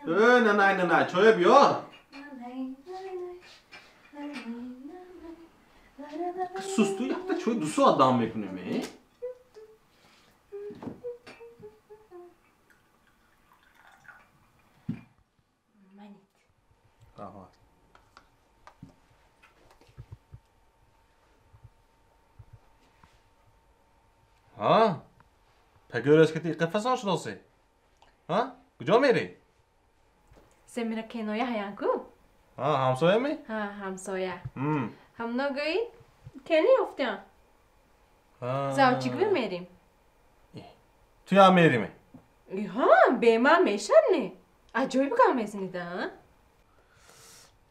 Не не не не, чой биёр. Сусту якта чой 2 соат дам мекунем, э? Манит. Раҳмат. Ҳа? Пагӯрас ки ти қафасон шудоси? Ҳа? Куҷо мерӣ? Семира киноя ҳаянку? Ҳа, ҳамсоя ми? Ҳа, ҳамсоя. Ҳамногои кени ёфтян. Завчик мерим. Туям мериме? Ҳа, беман мешад не? Аҷоиб гап мезанида, а?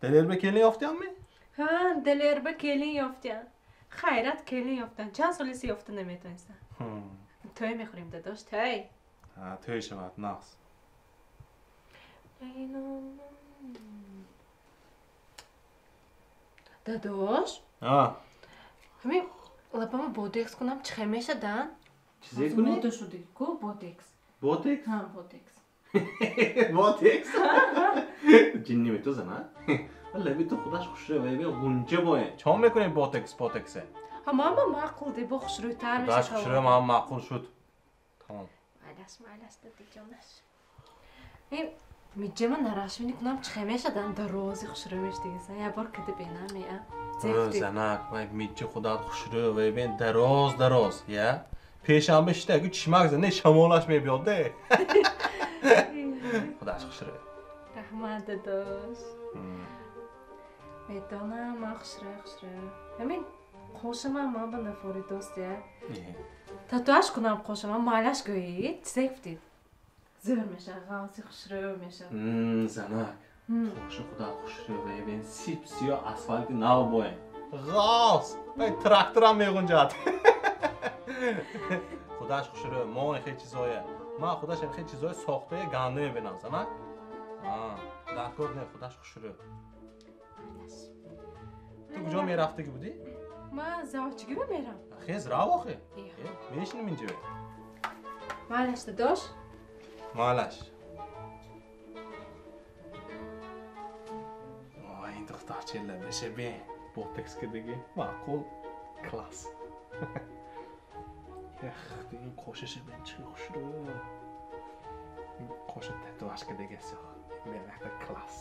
Далерба келин ёфтянми? Ҳа, Далерба келин ёфтян. Хайрат келин ёфтан. Чанд солиси ёфта наметонистан. Тӯй мехӯрем, дадош, тӯй. Ҳа, тӯй шавад, нағз. Дадош? Ҳа. Ҳамин лапама ботекс кунам чӣ хел мешадан? Чизе кунӣ? Мода шуди ку ботекс. Ботекс? Ҳа, ботекс. Ботекс? Ҷинни мету зана? Лаби ту худаш хушрӯ вай бе ғунча бое. Чон мекунӣ ботекс ботексе? Ҳа, мама маъқул де, бо хушрӯйтар мешавад. Худаш хушрӯ, ман маъқул шуд. Тамом. Майлаш, майлаш, дадиҷонаш. Ин миҷама нарашвини кунам чӣ хел мешадан? Дарози хушрӯ мешдигисан. Як бор кида бинам, я. Занак, вай миҷа худат хушрӯ, вай бен дароз дароз, я? Пешанбе шита, гу чишмак зане, шамолаш мебиёд де. Худаш хушрӯ. Раҳмат, дадош. Медонам, ман хушрӯ, хушрӯ. Ҳамин қошамам ман ба нафоридост, я. Татуаж кунам қошамам, майлаш гӯед, чизе гуфтед? Зӯр мешавад, ғавси хушрӯ мешавад. Занак, қоши худат хушрӯ, вай бен сип сиёҳ асфалти нав боем. Ғавс! Вай тракторам меғунҷад. Худаш хушрӯ, мо хел чизое. Ман худаш хел чизое сохтаи ганда мебинам, занак. Даркор не, худаш хушрӯ. Ту куҷо мерафтагӣ будӣ? Ман завчигӣ мерам. Хез рав охе. Мешинем инҷо. Майлаш, дадош? Майлаш. Ой, ин духтарча лабаша бин. Ботекс кардагӣ. Маъқул. Класс. Эх, ин қошаша бин чӣ хушрӯ. Ин қоша татуаж кардагӣ аст. Мерафта класс.